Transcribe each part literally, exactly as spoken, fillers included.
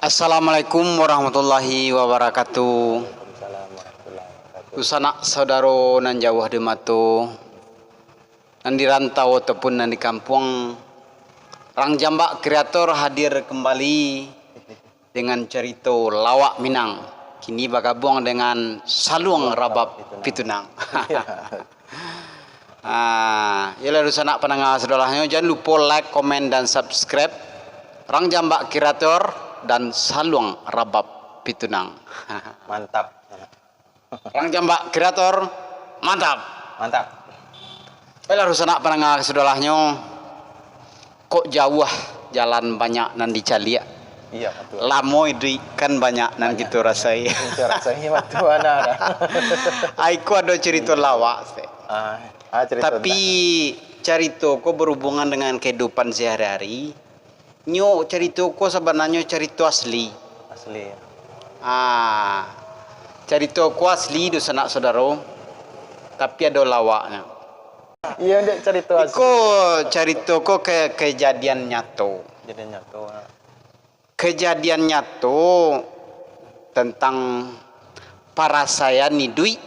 Assalamualaikum warahmatullahi wabarakatuh. Dunsanak saudaro nan jauah di mato, nan di rantau ataupun nan di kampuang, Rang Jambak Kreator hadir kembali dengan carito lawak Minang. Kini bagabuang dengan Saluang Rabab Pitunang. Ah, iyolah, dunsanak pandanga sadolahnyo, jan lupo like, komen, dan subscribe Rang Jambak Kreator dan Saluang Rabab Pitunang. Mantap. Rang Jambak Kreator, mantap. Mantap. Iyolah, dunsanak pandanga sadolahnyo, kok jauah jalan banyak nan dicaliak. Iyo, batua. Lamo iduik kan banyak nan kito rasai. Kito rasai, batua bana. Ai ko ado carito lawak, Ustaz. Ah, ah, carito. Tapi, carito ko berhubungan dengan kehidupan sehari-hari. Nyo carito ko sabananyo carito asli. Asli. Ah, carito ko asli, dunsanak saudaro, tapi ado lawaknyo. Iyo, dek carito asli. Iko carito ko ke-, kejadian nyato. Kejadian nyato, ha. Kejadian nyato tentang parasaian iduik.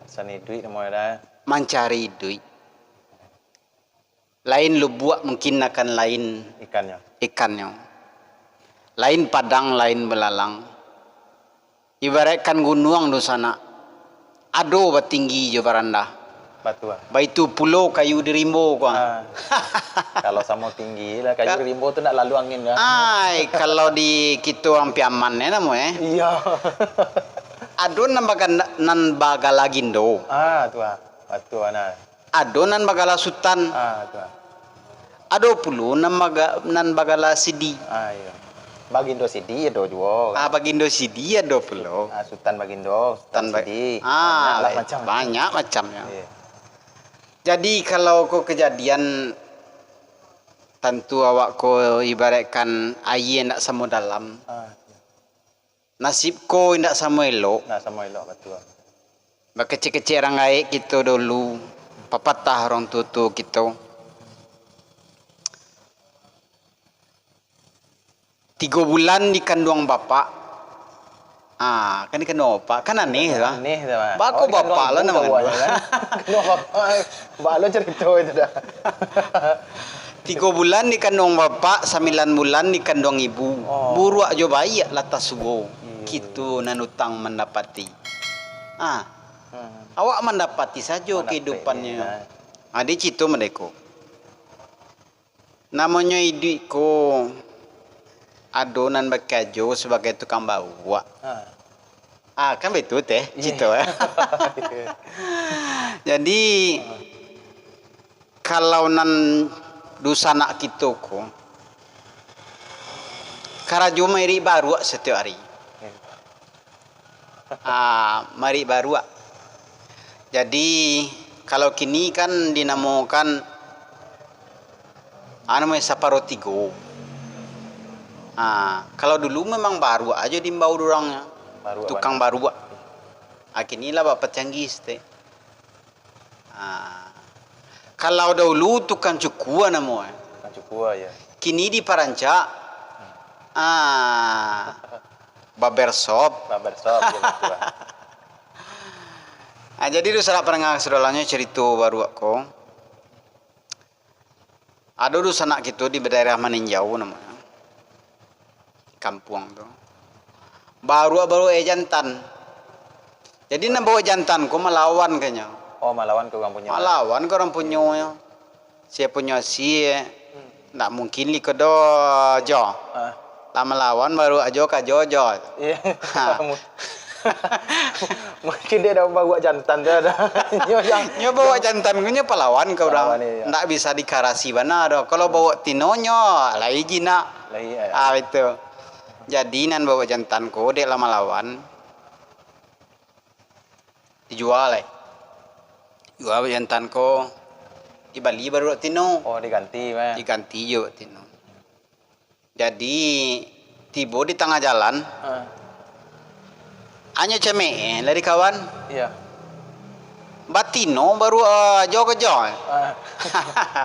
Parasaian iduik namo dah. Mancari iduik. Lain lubuak mungkin akan lain ikannyo. Ikannyo. Lain padang, lain belalang. Ibaratkan gunuang dunsanak, ado batinggi jo barandah. Batua. Baitu pulo kayu di rimbo ko. Ah. Kalau samo tinggi lah, kayu di rimbo tu nak lalu angin lah. Ai, kalau di kito urang Piaman, eh, namo, eh. Iyo. Ado nan baganda-, nan bagala gindo. Ah, tu ah. Batua bana. Ado nan bagala Sutan. Ah, tu ah. Ado pulo nan maga-, nan bagala Sidi. Ah, iyo. Bagindo Sidi ado juo, kan? Ah, Bagindo Sidi ado pulo. Ah, Sutan Bagindo, Sutan Sutan ba-, Sidi. Ah, banyak lah macam. Banyak macamnyo. Iyo. Jadi, kalau ko kejadian, tantu awak ko ibaratkan aia ndak samo dalam. Ah, iyo. Nasib ko indak samo elok. Indak samo elok, batua. Bakecek-kecek urang gaek kito dulu, papatah urang tuo-tuo kito. Tigo bulan dikanduang bapak. Ah, kan dikanduang bapak, kan aneh tu, ah. Aneh tu, ah. Bako bapak lah nan manganduang. Kanduang bapak, eh. Bak lo carito itu dah. Tigo bulan dikanduang bapak, sambilan bulan dikanduang ibu. Oh. Buruak jo baiak lah tasuo. Iyo. Kito nan utang mandapati. Ah. Hmm. Awak mandapati sajo kehidupannyo. Mandapati, ah. Ah, di situ merdeka. Namonyo iduik ko, ado nan bakarajo sabagai tukang baruak. Ha. Ah, kan baitu teh, iyo, carito, eh. Iyo. Jadi, kalau nan dunsanak kito ko, karajo mairik baruak satiok ari. Iyo. Ah, mairik baruak. Jadi, kalau kini kan dinamokan, ah, namonyo saparo tigo. Ah, kalau dulu memang baruak ajo diimbau durangnyo. Baruak, tukang baruak. Ah, kini lah bapacanggih saketek. Ah, kalau dahulu tukang cukua namo, eh. Tukang cukua, yo. Kini diparancak, ah, barbershop. Barbershop, yo, batua. Ah, jadi dunsanak pandanga sadolahnyo carito baruak ko. Ado dunsanak kito di daerah Maninjau namonyo. Kampuang tu. Baruak-baruak aia jantan. Jadi, nan baruak jantan ko malawan ka nyo. Oh, malawan ka urang punyo. Malawan ka urang punyonyo. Sia punyo sia, hmm, ndak mungkin liko do jo. Ah. Lah malawan baruak jo ka jo jo. Iyo. Ha. Mungkin dek dak baruak jantan tu ado. Nyo yang, nyo baruak jantan ko nyo palawan ka urang. Palawan, iyo. Ndak bisa dikarasi bana doh. Kalau baruak tino nyo, lai jinak. Lai, eh. Ah, itu. Jadi, nan baruak jantan ko dek lah malawan, dijua lai. Jua baruak jantan ko, dibali baruak tino. Oh, diganti, mah. Diganti jo baruak tino. Jadi, tibo di tangah jalan, ah, anyo cemek, eh, lari kawan. Iyo. Batino baruak, ah, jo ka jo. Ah.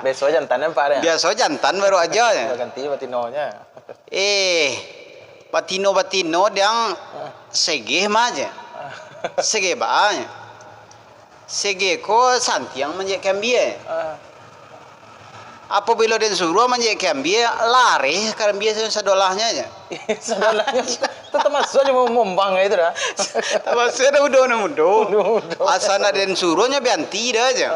Biaso jantan nampak deh. Biaso jantan baruak jo. Ganti batinonyo. Eh, Batino-batino diang segeh mah je. Segeh baa je. Segeh ko santiang manjek kambia. Apabilo den suruah manjek kambia, lareh kambia sadolahnyo je. Sadolahnyo tu tamasuak je mombang itu dah. Tamasuak dah udo nan mudo. Udo-udo. Asa nak den suruah nyo bianti dah je.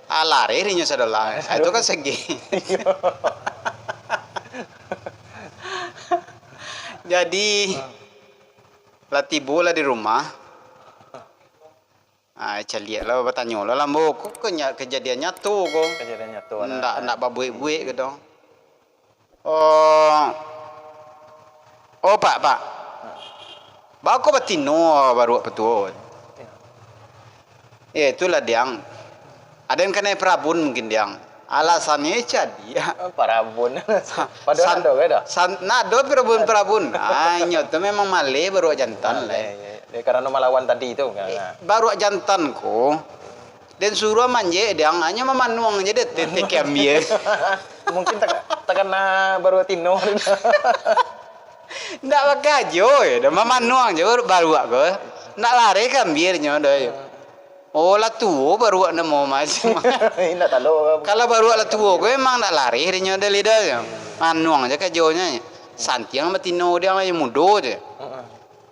Ah, lareh dinyo sadolah. Ah, itu kan segeh. Iyo. Jadi, lah tibo lah di rumah. Ah, caliak lah, batanyo lah, lambo ko kenya-, kejadian nyato ko. Kejadian nyato lah. Ndak, ndak babuek-buek gitu. Oh. Oh, Pak, Pak. Baa ko batino baruak patuo? Ya, itulah, Diang. Aden kanai parabun mungkin, Diang. Alasannyo cadiak. Oh, parabun. Padahal san-, ado kan dah? San-, nah, ado parabun-parabun. Ah, inyo tu memang maleh baruak jantan lah. Maleh, ya. Ya, karano malawan tadi tu, kan. Eh, baruak jantan ko, den suruah manjek, Diang, hanyo mamanuang je dek tete kambia. Mungkin tak-, takana baruak tino. Ndak bakajo yo, dah mamanuang je baruak ko. Ndak lareh kambianyo dah yo. Oh, lah tuo baruak namo mas. Indak talok. Kalau baruak lah tuo ko emang ndak lareh dinyo dah lidah yo. Manuang je kajonyo. Santiang batino Diang, hanyo mudo je. Heeh.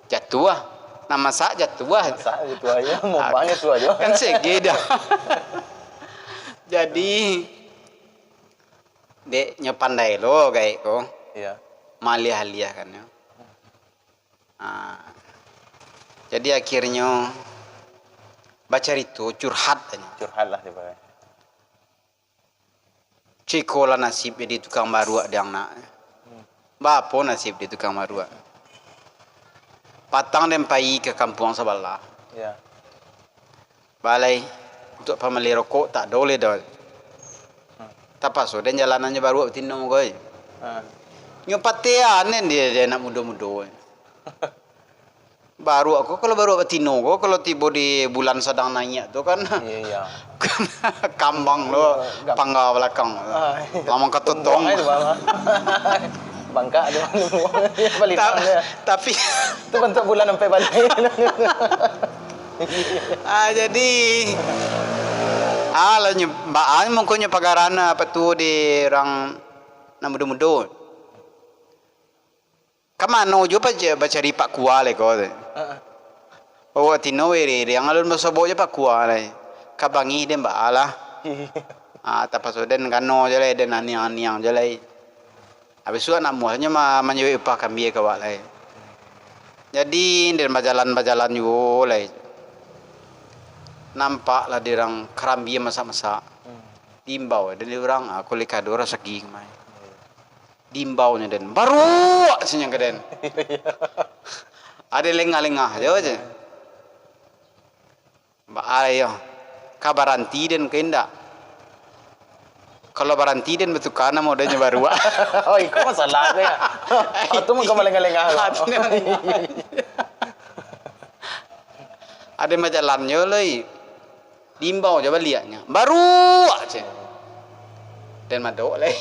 Jatuah. Nah, masak jatuah. Masak jatuah, yo. Mumbang jatuah jo. Kan segeh dah. Jadi, dek nyo pandai lo gaek ko. Iya. Maaliah-aliahkannyo. Ah. Jadi, akhirnyo bacarito, curhat. Curhat lah, coba. Cikolah nasib jadi tukang baruak, Diang, nak. Baapo nasib di tukang baruak? Patang den pai ka kampuang sabalah. Ya. Balai, untuak pambali rokok tak ado lai doh. Hmm. Tapaso den jalanannyo baruak batino ko. Ah. Nyo patean den dia, dia anak mudo-mudo. Baruak ko, kalau baruak batino ko, kalau tibo di bulan sadang naiak tu kan, iya, iya, kan kambang tu, iya, pangga balakang. Ah, iya. Lamang katotong. Tumbuang itu, Bang. Bangkak tu, tumbuang. Balintang ta-, dia. Tapi itu bantuak bulan sampai balik. Ah, jadi, ah, lah nyo, ba-, ah, mungkonyo pagaran apa tu di urang nan mudo-mudo. Ka mano juo baca-, bacari Pak Kua lai ko tu. Heeh. Baruak tino wiriang alun basobok jo Pak Kua lai. Ka bangih den baa lah. Ah, tapaso den kano jo lai, den aniang-aniang jo lai. Habis tu anak muahnyo ma-, manjawek upah kambia ka awak lai. Jadi, den bajalan-bajalan juo lai. Nampak lah di urang karambia masak-masak. Hmm. Diimbau den di urang, ah, ko lai ka ado rasaki kamari. Iya. Diimbaunyo den, "Baruak!" Sinyang ka den. Ado lengah-lengah jo je. Baa yo, ka baranti den ka indak? Kalau baranti den batuka namo den jo baruak. Oh, iko masalah tu yo. Itu mungkin malengah-lengah tu. Ado bajalannyo lai. Diimbau jo baliaknyo. Baruak, cek. Den madok lai.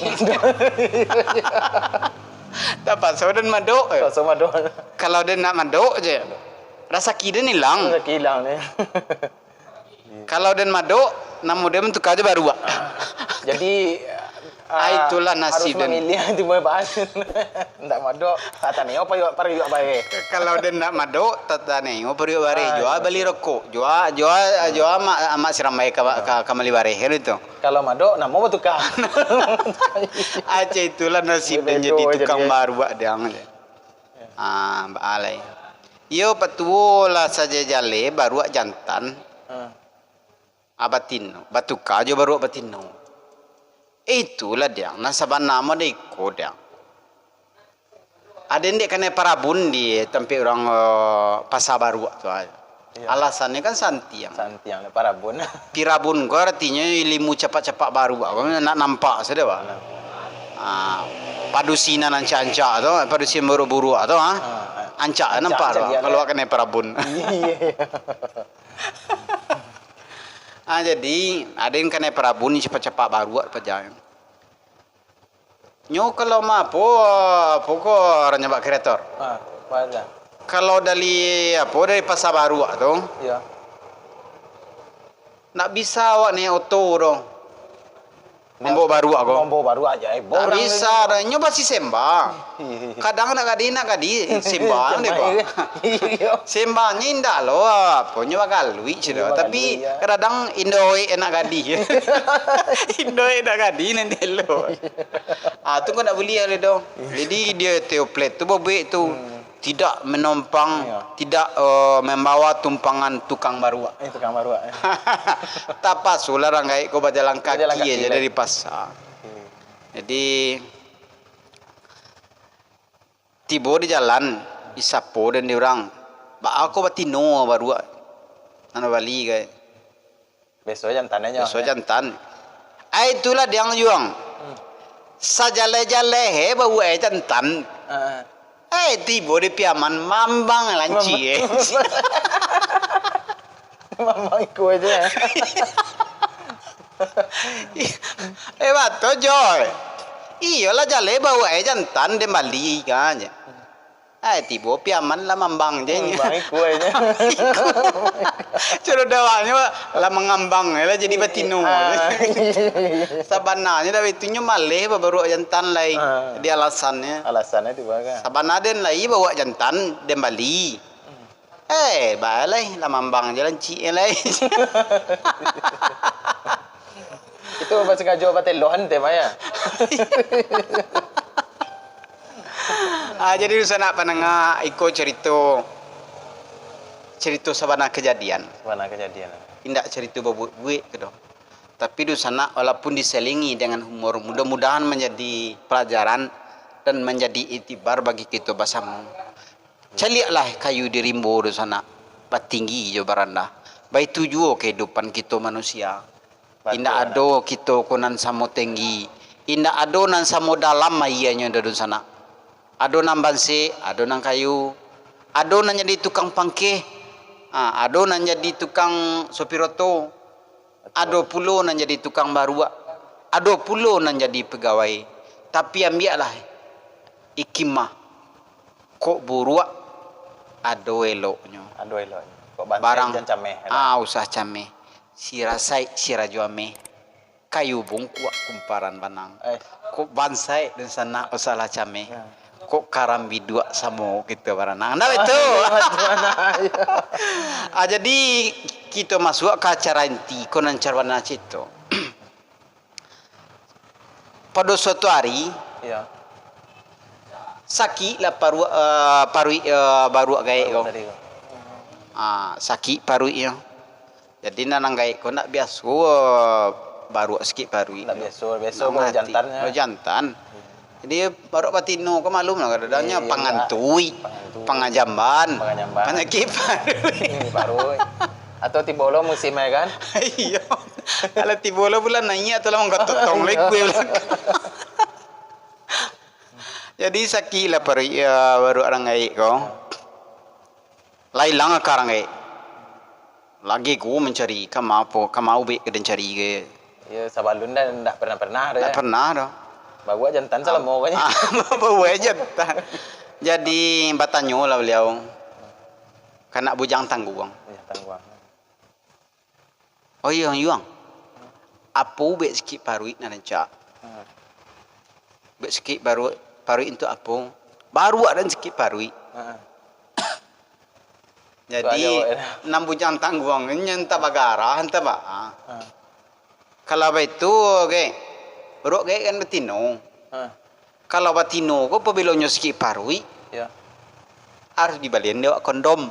Tapaso den madok, eh. Tapaso madok. Kalau den ndak madok, cek, rasaki den ilang. Rasaki ilang, eh. Kalau den madok, namo den batuka jo baruak. Jadi, ah, itulah nasib den. Harus mamiliah tu, Bang. Ndak madok, tataneo paruak, paruak bareh. Kalau den ndak madok, tataneo paruak bareh. Ah, jua bali rokok, jua, jua, jua amak, amak sirambai ka, ka, ka mali bareh, kan itu. Kalau madok, namo batuka. Aceh, itulah nasib den jadi tukang baruak, Diang. Ah, baalai. Iyo, patuo lah sajo jaleh, baruak jantan. Ah. Ah, batino, batuka jo baruak batino. Itulah, Diang, nan sabana mah dek iko, Diang. Aden dek kanai parabun di tampek urang, eh, pasa baruak tu, ah. Iya. Alasannyo kan santiang. Santiang, parabun. Pirabun ko aratinyo ilimu capak-capak baruak ko, nak nampak sudah, Pak. Nah. Ah, padusi nan ancak-ancak tu, padusi nan buruak-buruak tu, ah. Ah, ah. Ancak nampak tu, caliak, kalau kanai parabun. Iya. Ah, jadi, aden kanai parabun capak-capak baruak paja. Nyo kalau ma apo, apo ko aranyo bak kreator. Ha, baa. Kalau dari apo, dari Pasa Baruak tu, Iyo. Ndak bisa awak naiak oto doh. Mambao baruak ko. Mambao baruak aja, eh. Ndak bisa doh. Inyo pasti sembang. Kadang nak gadih, nak gadih, sembang deh, Bang. Iyo. Sembangnyo indak lo, aponyo bagaluik sudah. Tapi kadang indak nak gadih. Indak nak gadih nanti lo. Ah, tu kau nak buli hari tu. Jadi dia teoplet tu bobek tu. Tidak menompang, tidak, eh, membawa tumpangan tukang baruak. Eh, tukang baruak, eh. Tapasolah urang gaek ko bajalan kaki aja dari pasa. Jadi, tibo di jalan, disapo den di urang, "Baa ko batino baruak?" Nan babali gaek. Biaso jantan nyo. Biaso jantan. Ai itulah diang juang. Sajaleh-jaleh, eh, bau, eh, jantan. Ai tibo di Piaman, mambang lanci, eh. Mambang ikua aja. Eh, bato, Joy. Iyolah, jaleh bau, eh, jantan, den bali, kan. Ai tibo Piaman lah mambang je. Mambang ikua aja. Caro dawaknyo lah mangambang lah jadi batino. Sabananyo dak baitu, nyo maleh babaruak jantan lai. Jadi alasannyo. Alasannyo tu, Bang. Sabana den lai baruak jantan, den bali. Eh, baa lai, lah mambang je lancik lai. Itu basengajo batelohan teh, Mak, ya? Ah, jadi, dunsanak pandanga, iko carito, carito sabana kajadian. Sabana kajadian. Indak carito babuek-buek ko doh. Tapi, dunsanak, walaupun diselingi dengan humor, mudah-mudahan manjadi palajaran dan manjadi iktibar bagi kito basamo. Caliaklah kayu di rimbo, dunsanak, batinggi jo barandah. Baitu juo kahidupan kito manusia. Batua. Indak ado kito ko nan samo tinggi, indak ado nan samo dalam aianyo doh, dunsanak. Ado nan bansek, ado nan kayu, ado nan jadi tukang pangkeh, ha, ado nan jadi tukang sopir oto, ado pulo nan jadi tukang baruak, ado pulo nan jadi pagawai. Tapi ambiaklah hikimah. Kok buruak, ado eloknyo. Ado eloknyo. Kok bansek, barang jan cameh, ah, usah cameh. Sira saik, sira juameh. Kayu bungkuak kumparan banang. Eh. Kok bansaik dunsanak usahlah cameh. Nah. Kok karam biduak samo kito baranang. Ndak betul? Ah, jadi kito masuak ka acara inti ko nan caro bana cito. Pado suatu ari, iya, sakik lah paruak, eh, paruik, eh, baruak gaek ko. Tadi ko. Ah, sakik paruiknyo. Jadi, nan gaek ko ndak biaso, eh, baruak sakik paruik. Ndak biaso, biaso baru jantan. Baru jantan. Jadi, baruak batino ko maklum lah, kadang-kadang nyo pangantui, pangajamban, pangajamban, panyakik paruik. Paruik. Atau tibo lo musim, ya kan? Iyo. Kalau tibo lo bulan naiak tu lah mangkototong lai kue belakang. Jadi, sakik lah paruik, ya, baruak urang gaek ko. Lah ilang aka urang gaek. Lagi ku mancari, ka ma apo, ka ma ubek ka den cari ko. Yo, sabalun dah ndak pernah-pernah doh. Ndak pernah doh. Babuek jantan salamo ko nyo. Ah, babuek jantan. Jadi, batanyolah baliau. Ka nak bujang tangguang. Bujang tangguang. Oh iyo, Yuang. Apo ubek sakik paruik nan rancak? Hmm. Ubek sakik paruik, paruik untuak apo? Baruak dan sakik paruik. Hmm. Jadi, nan bujang tangguang nyo antah bagarah, antah baa. Hmm. Kalau baitu, oke. Baruak gaek kan batino. Hmm. Kalau batino ko, pabilo nyo sakik paruik, ya, harus dibalian dek awak kondom.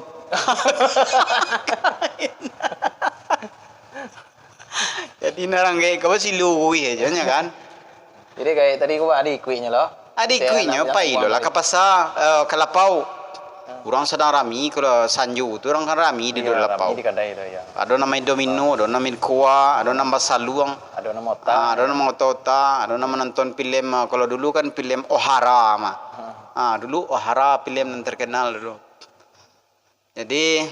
Jadi, nan urang gaek ko basiluruih aja nyo kan. Jadi, gaek tadi ko ado ikuiknyo lo. Ado ikuiknyo, pai lo lah ka pasa, eh, ka lapau. Urang sadang rami, kalau sanjo tu urang kan rami duduak di lapau. Rami di kadai tu, ya. Ado nan main domino, ado nan main koa, ado nan basaluang. Ado nan maota. Ah, ado nan maota-ota, ado nan manonton filem, ah, kalau dulu kan filem Ohara mah. Hmm. Ah, dulu Ohara filem nan terkenal dulu. Jadi,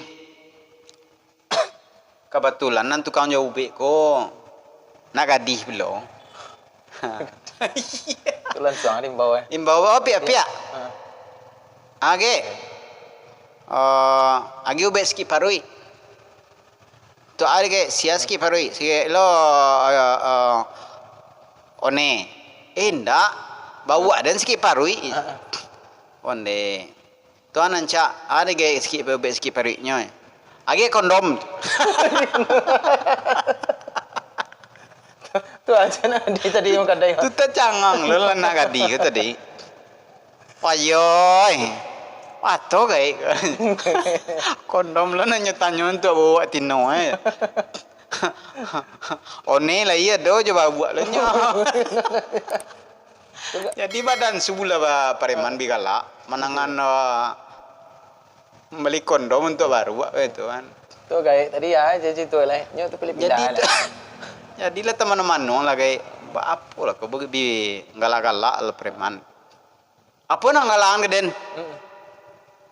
kabatulan nan tukang jual ubek ko nak gadih pulo. Tu lansuang diimbau, eh. Imbau apo, piak-piak? Ha. Age. Eh, age ubek sakik paruik. Tu age, sia sakik paruik, sakik lo, eh, eh, one. Eh, indak. Bauak den sakik paruik. Ha. Onde. Tuan ancak, ade gai sikik, ubek sikik paruiknyo. Age kondom. Tu aja nah, di tadi yang kadai. Tu tacangang lo lah nak gadi ko tadi. Wayoi. Wato gai. Kondom lo nanyo tanyo untuak bauak tino, eh. One lah iyo do jo bauak lo nyo. Jadi badan subulah ba-, pareman bi galak, manangan, eh, mambali kondom untuak baruak, itu kan. Tu gaek tadi, ah, jadi tu lah. Nyo tu pilih pindah. Jadi lah. Jadilah tamano-mano lah gaek. Ba apo lah kau bi galak-galak lah pareman. Apo nan galakan ka den? Mm.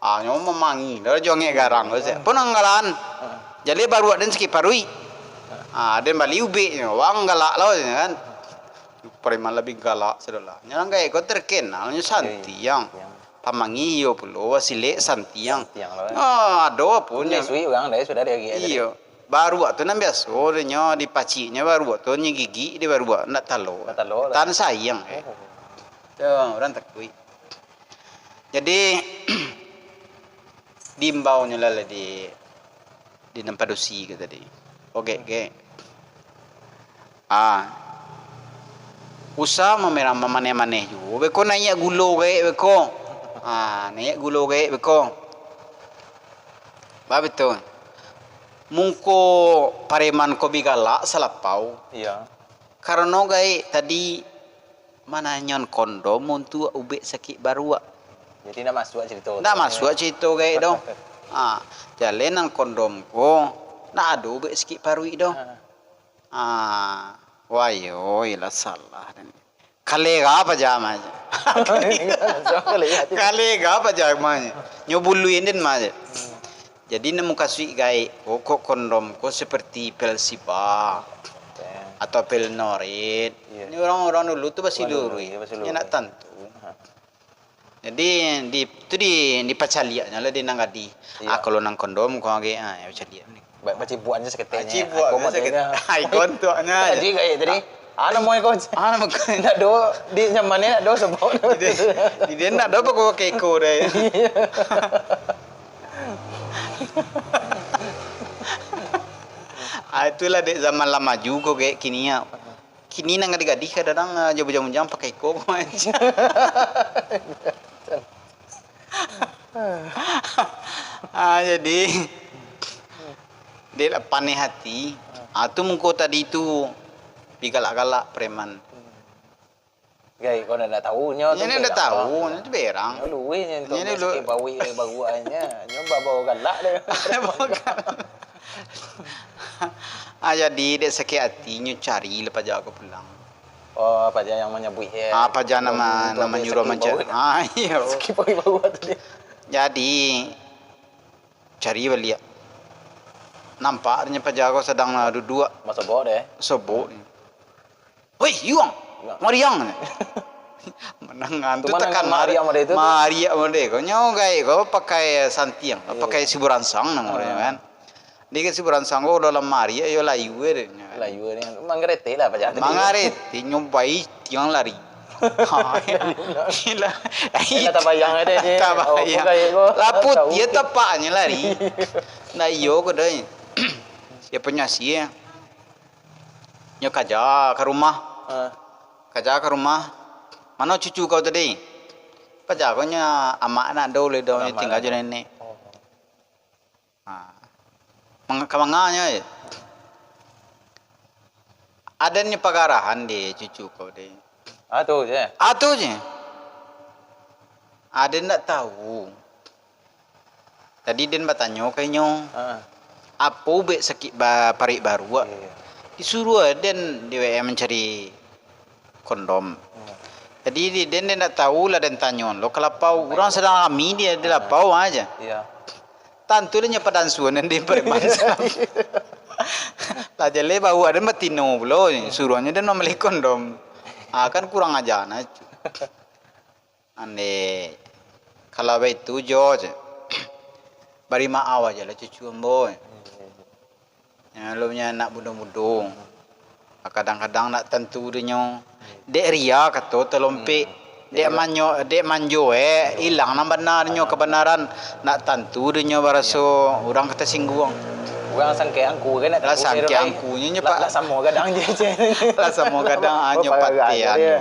Ah, nyo mamangi, dah jongek garang tu, sia. Apo nan galakan? Mm. Jaleh baruak den sakik paruik. Mm. Ah, den bali ubeknyo, wang galak lo, kan. Preman labiah galak sudah lah. Nyo nan gaek ko terkenal, nyo santiang. Iyo, iyo. Pamangi iyo pulo, wasilek santiang. Santiang lo, kan. Ah, ado apo nyo. Suik urang dah, sudah dia gaek tadi. Iyo. Baruak tu nan biaso, nyo dipaciknyo baruak tu, nyo gigik di baruak, ndak talo. Ndak talo lah. Tan sayang, eh. Oh. Tu, urang takuik. Jadi, diimbaunyo lah, lah di, di nan padusi ko tadi. Oke, oke. Ah. Usah mamerang mamaneh-maneh juo. Beko naiak gulo gaek beko. Ah, naiak gulo gaek beko. Ba betul. Mungko pareman ko bi galak salapau. Iya. Karano gaek tadi mananyoan kondom untuak ubek sakik baruak. Jadi, ndak masuak carito tu. Ndak masuak carito gaek doh. Ha, jaleh nan kondom ko, ndak ado ubek sakik paruik doh. Ha. Ha, wayoi lah salah den. Kalega paja mah. Kalega paja mah. Nyo buluih den mah. Hmm. Jadi, nan mukasuik gaek ko, kok kondom ko seperti pil Siba atau pil Norit. Iya. Ini orang-orang dulu tu basi luruih. Iya, basi luruih. Nyo ndak tantu. Ha. Jadi, di, tu di, dipacaliaknyo lah di nan gadi. Iya. Ah, kalau nan kondom ko age, ah, yo pacaliak. Ba-, bacibuak aja saketek. Ah, cibuak aja saketek. Ai, kontuaknyo. Tadi gaek tadi. Ah, namo ko. Ah, namo ko. Ndak do, di nyaman ndak do sebab. Di, di dia ndak do pakai iko deh. Ah, itulah dek zaman lah maju ko gaek kini ya. Kini nan gadih-gadih kadang-kadang, ah, jo bujang-bujang pakai iko. Ah, jadi, dek lah paneh hati. Ah, tu mungko tadi tu, bi galak-galak preman. Gai, kau ndak tahu, nyo tu ndak tahu, nyo tu berang. Nyo luweh nyo tu, nyo luweh. Sakik bawik, baruak nyo, nyo babawa galak deh. Bawa galak. Ah, jadi, dek sakik hati, nyo cari lah paja ko pulang. Oh, paja yang manyabuik, ya. Ah, paja nama, nama nyuruh mancari. Ah, iyo. Sakik bawik baruak tadi. Jadi, cari baliak. Nampak nyo paja ko sadang, ah, duduak. Masobok deh. Sobok. Woi, Yuang, mariang. Manangan tu takan mariak model tu. Mariak model ko. Nyo gaek ko pakai santiang, pakai siburansang namo dia kan. Di siburansang ko dalam mariak yo layu je. Layu ni. Mangaretek lah paja tadi. Mangaretek, nyo bai tiang lari. Ha, gila. Lah tabayang ade je. Tabayang. Lah putiah tapaknyo lari. Nah, iyo ko doi. Dia punya sia. Nyo kaja ka rumah. Ha. Kaja ka rumah. Mano cucu kau tadi? Paja ko nyo amak nak ado lai do, nyo tingga jo nenek. Oh. Ha. Mang-, ka manga nyo, eh? Aden nyo pagarahan di cucu kau deh. Ah, tu je. Ah, tu je. Aden ndak tahu. Tadi den batanyo ka inyo, ha, apo ubek sakik ba-, paruik baruak? Iyo. Disuruah den di W M mancari kondom. Hmm. Jadi, di-, den, den ndak tahu lah den tanyo lo ka lapau. Urang sadang rami di, di lapau aja. Iyo. Tantu lah nyo padansuan den di preman sadang. Lah jaleh baruak den batino pulo, suruahnyo den mambali kondom. Ah, kan kurang aja nah itu. Ande, kalau baitu jo, cek. Bari maaf aja lah cucu ambo. Ya, lo punya anak mudo-mudo. Kadang-kadang nak tantu dinyo. Dek ria kato talompek. Dek manyo, dek manjo, eh, ilang nan bana dinyo kabanaran. Nak tantu dinyo baraso urang ka tasingguang. Urang sangkek angku kan nak Lah tantu sangkek rai. Angkunyo nyo, Lah, Pak. Lah samo gadang je, cek. Lah samo gadang, ah, nyo Baparagak patean je nyo. Dia.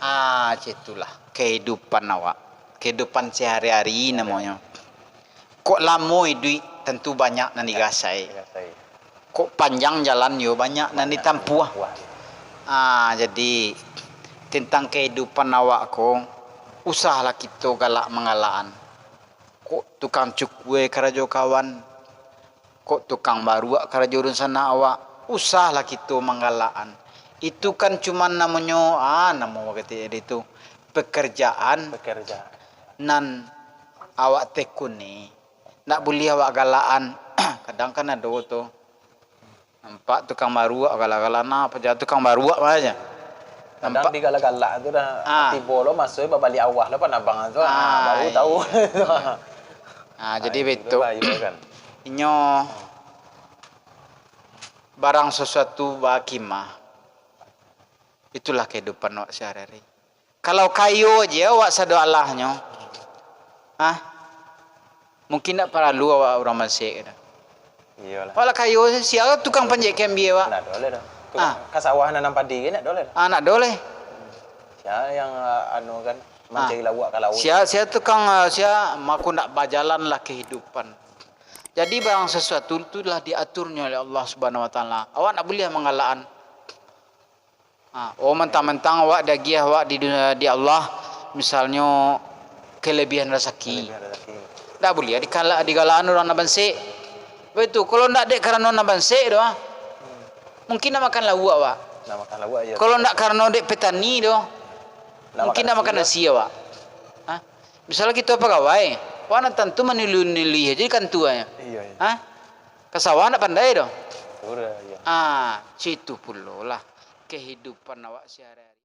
Ah, cek itulah kehidupan awak. Kehidupan sehari-hari namonyo. Kok lamo iduik, tantu banyak nan dirasai. Dirasai. Kok panjang jalan yo, banyak nan Banyak ditampuah. Wah. Ah, jadi, tentang kehidupan awak ko, usahlah kito galak manggalakan. Kok tukang cukue karajo kawan, kok tukang baruak karajo dunsanak awak, usahlah kito manggalakan. Itu kan cuman namonyo, ah, namo bagatik tadi tu, pekerjaan Pekerjaan. Nan awak tekuni. Ndak buliah awak galakan. Kadang kan ado tu. Nampak tukang baruak, gala-gala nah, paja tukang baruak aja. Kadang Nampak digalak-galak tu dah, Ah. tibo lo maso babaliak awah lo pan abang tu. Ah, Ah, baru tahu. iya. Ah, jadi Ah, itu betul. Bahaya kan. Inyo barang sesuatu bakimah. Itulah kehidupan awak sehari-hari. Kalau kayo je awak sado alahnyo, ah, mungkin ndak paralu awak urang bansek tu. Iyolah. Pala kayo, sia tukang panjek kambia awak? Ndak ado lai doh. Tu Ah. ka sawah nanam padi ge ndak ado lai doh. Ah, ndak ado lai. Sia yang, ah, anu kan, Ah. mancari lauak ka lauik. Sia, sia tukang, ah, sia mako ndak bajalanlah kehidupan. Jadi, barang sesuatu tu lah diaturnyo oleh Allah Subhanahu Wa Taala. Awak ndak buliah manggalakkan. Ha, oh, mentang-mentang awak diagiah awak di dunia, di Allah, misalnyo kelebihan rasaki. Kelebihan rasaki. Ndak buliah dikala-, digalakan urang nan bansek. Baitu, kalau ndak dek karano nan bansek doh, ah, mungkin nak makan lauak awak. Nak makan lauak, iyo. Kalau ndak karano dek petani doh, Nak mungkin makan nak makan nasi, nasi awak. Ha? Misalnya kito pagawai, awak nan tantu manilih-nilih aja di kantua. Iyo, iyo. Ha? Ka sawah ndak pandai doh. Urang, iyo. Ah, situ pulo lah kehidupan awak sehari-hari.